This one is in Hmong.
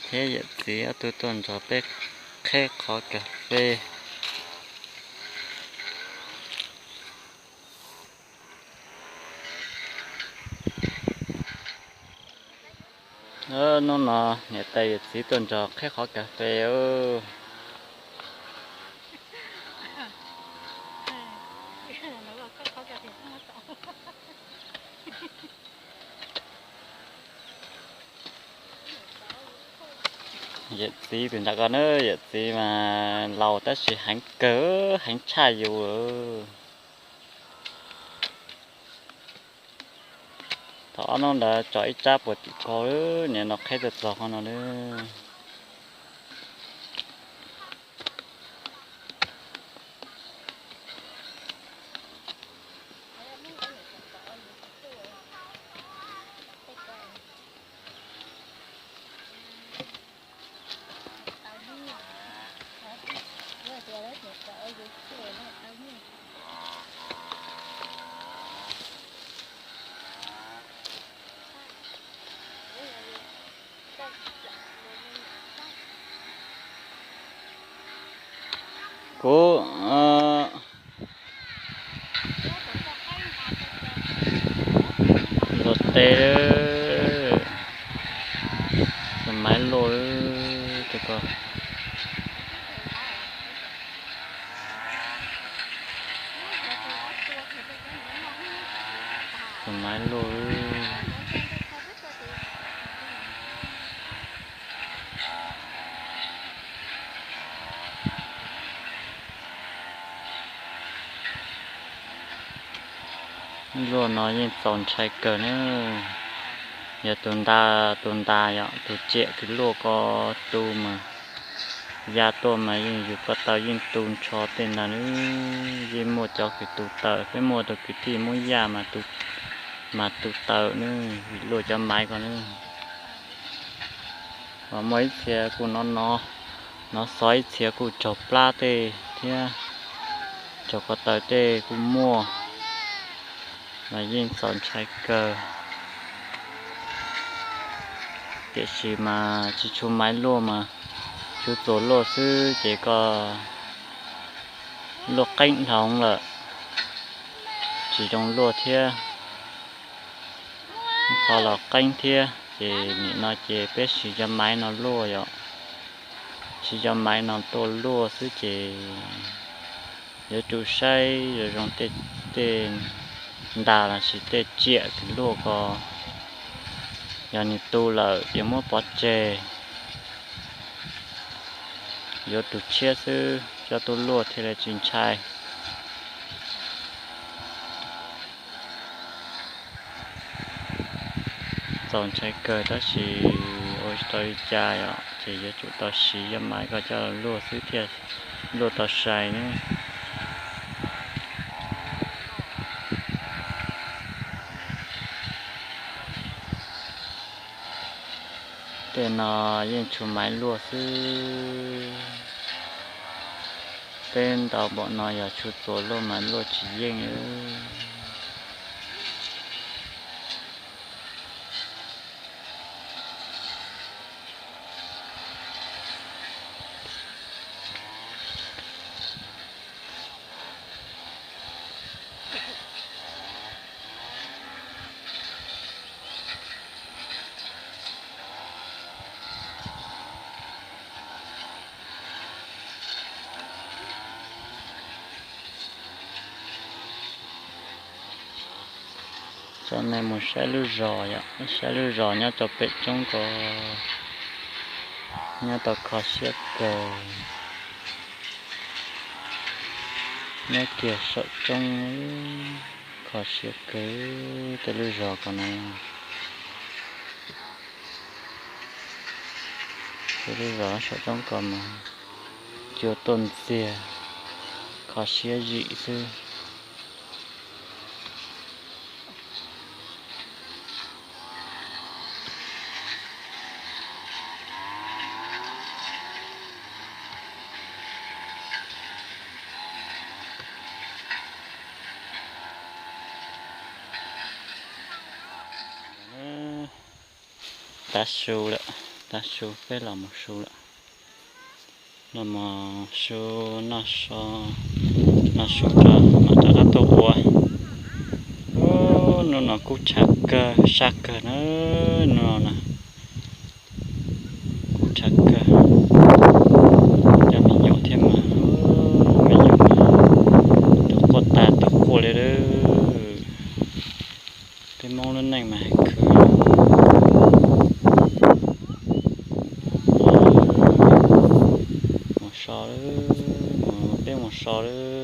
Thiab yawm txiv ob tug tuaj nrog peb qheb qhov kas fes. Hnub no niam tais yawm txiv tuaj nrog qheb qhov kas fes. Yawm txiv tus nrad ko na, yawm txiv mas laus tab sis heev kawg, heev tshaj yus. Thaum ob hnub ntawd tso ib tsab puag tim ko, nim no qheb txog txog qhov no na. Kuv los tes, tus maiv luaj, tus ko, tus maiv luaj. Luaj no yeej txaus ntshai kawg na. Yog tus nta, tus nta yom, tus tsiam kws luaj ko tu mas ya tuaj mas yeej yus ko taw yeej tu nrho tej ntag na. Yeej muaj cov kws tu tawm, peb muaj tus kwv tij Hmoob Yaj mas tu, mas tu tawm na, vim luaj cov maiv ko na. Ho muaj ib txhia kuj nov nov, nov xov ib txhia kuj raug plab tej thiab, raug ko taw tej kuj muaj, mas yeej txaus ntshai kawg. Tiam sis mas tsis tshua maiv luaj mas, tsuas txuas luaj xwb ces ko luaj qeeb dhau lawm, tsis zoo luaj thiab. Qhov los qeeb thiab ces nim no ces peb siv cov maiv no luaj yom, siv cov maiv no tuaj luaj xwb ces yuav tsum saib zoo zoo tej, tej nta los sis tej tsiam kws luaj ko, yog nws tu lawm ces muab pov tseg, yuav tus tshiab xwb coj tuaj luaj thiaj li tsis ntshai. Txaus ntshai kawg tab sis ua tsis tau li cas yom, ces yuav tsum tau siv cov maiv ko coj luaj xwb thiaj luaj tau sai ne. Tej no yeej tshuav maiv luaj xwb. Peb ntau npaum no yog tshuav txuas luaj mas luaj tsis yeej. Tso nej mus saib lub zos yom, saib lub zos nyob rau pem roob ko, nyob tau kho siab kawg, nyob kiag saum roob, kho siab kawg tej lub zos ko na. Tej lub zos saum roob ko mas cua tuaj ntxiag, kho siab zim xwb. Tav su lawm, Tag su peb los mus su lawm. Los mus su noj so, noj su rau mam rov qab tuaj ua. Ub, hnub no kub tshav kawg, sab kawg na, hnub no na. Kub tshav kawg, cov me nyuam thiab mas, me nyuam mas tus quaj tag tus quaj li lawm. Peb Hmoob lub neej mas hais khwv. Mus so lawm, peb mus so lawm.